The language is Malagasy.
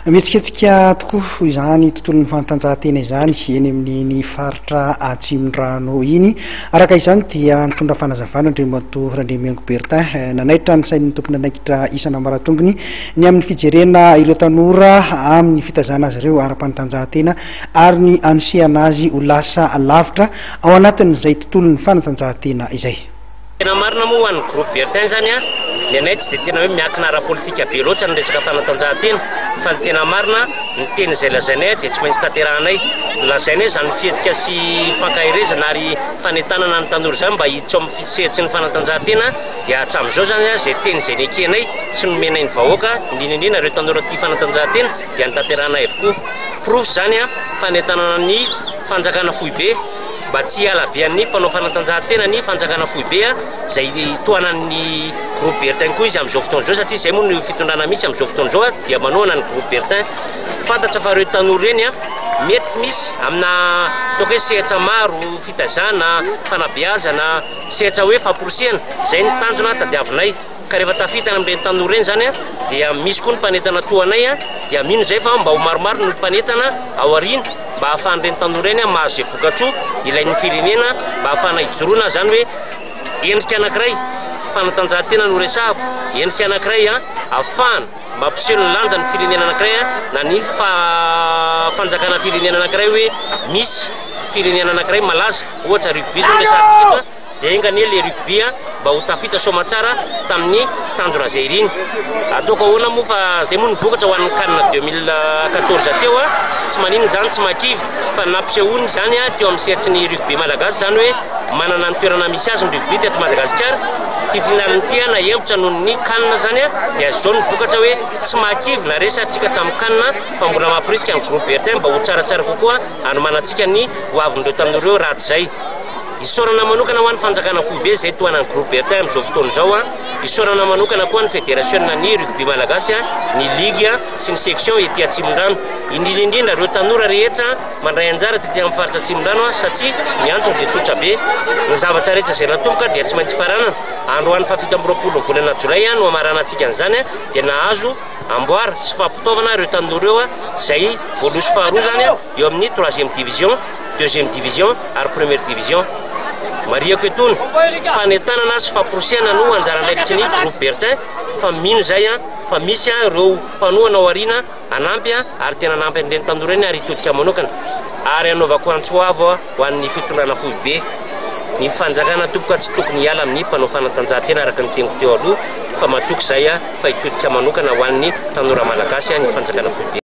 Mihetsiketsika tokoa izany tontolon'ny fanatanjahantena izany eny amin'iny faritra Atsimondrano iny. Araka izany dia nitondra fanazavana Andriamatoa Randriamihaingo Bertin, nanaitra ny sain'ny tompon'andraikitra isan'ambaratongony ny amin'ny fijerena ireo tanora amin'ny fitaizana azy ireo ara-panatanjahantena ary ny hanosehana azy ho lasa lavitra ao anatin'izay tontolon'ny fanatanjahantena izay. Tena marina moa ho an'ny groupe Bertin zany an, ny anay tsy dia tena hoe miankina ara-politika be loatra ny resaka fanatanjahantena fa ny tena marina ny teny izay lazainay dia tsy maintsy tanterahanay. Lazainay izany fihetsika sy fankaherezana ary fanentanana ny tanora izany mba hiditra ao amin'ny sehatry ny fanatanjahantena dia hatramin'izao izany an, izay teny izay nekenay sy nomenay ny vahoaka indrindra indrindra ireo tanora tia fanatanjahantena dia notanterahanay avokoa. Porofo izany an, fanentanana ny fanjakana foibe. Mba tsy hiala be an'ny mpanao fanatanjahantena ny fanjakana foibe izay tohanan'ny groupe Bertin koa izy amin'izao fotoana izao satria izay moa no fitondrana misy amin'izao fotoana izao dia manohana ny groupe Bertin. Fantatra fa ireo tanora ireny mety misy amina ataoko hoe sehatra maro, fitaizana, fanabeazana, sehatra hoe famporisihana, izay no tanjona tadiavinay. Ka rehefa tafita any amin'ireny tanora ireny izany dia misy koa ny mpanentana toa anay dia mino izay fa mba ho maromaro ny mpanentana ao aoriana mba hahafahan'ireny tanora ireny mahazo izay vokatsoa ilain'ny firenena mba hahafahana hijoroana izany hoe endrika anankiray fanatanjahantena no resahako, endrika anankiray ahafahana mampiseho ny lanjan'ny firenena anankiray na ny fanjakana firenena anankiray hoe misy firenena anankiray malaza ohatra rugby izao no resahantsika eto. Dia enga anie le rugby a mba ho tafita soamatsara tamin'ny tanjona izay iriny. Ataoko ahoana moa fa zay moa ny vokatra ho an'ny CAN 2014 teo a, tsy maninona izany tsy mahakivy fa nampisehoany izany a teo amin'ny sehatry ny rugby malagasy izany hoe manana ny toerana misy azy ny rugby teto Madagasikara. Ity finale ity a nahembotra noho ny CAN izany a dia izao ny vokatra hoe tsy mahakivy na resy ary tsika tamin'ny CAN fa mbola mamporisika ny groupe Bertin mba ho tsaratsara kokoa hanomanantsika ny ho avin'ireo tanora ireo rahatrizay. Isaorana manokana ho an'ny fanjakana foibe izay tohanan'ny Groupe Bertin amin'izao fotoana izao. Isaorana manokana koa ny federasiona ny rugby malagasy, ny ligue sy ny section ety Atsimondrano. Indrindra indrindra ireo tanora rehetra mandray anjara tety amin'ny faritra Atsimondrano satria ny antony dia tsotra be. Ny zavatra rehetra izay natomboka dia tsy maintsy faranana. Androany faha 27 ny volana jolay no hamaranantsika an'izany dia nahazo amboara sy fampitaovana ireo tanora ireo izay voalohany sy faharoa izany eo amin'ny troisième division. deuxième division ary première division. Marihako etoana, fanentanana sy famporisihana no anjara andraikitry ny groupe Bertin fa mino izay fa misy ireo mpanohana ao aoriana hanampy ary tena hanampy an'ireny tanora ireny ary hitodika manokana ary hanaovako antso avo ho an'ny fitondrana foibe. Ny fanjakana tompoko tsy tokony hiala amin'ny mpanao fanatanjahantena araka ny teniko teo aloha fa matoky izay fa hitodika manokana ho an'ny tanora malagasy ny fanjakana foibe.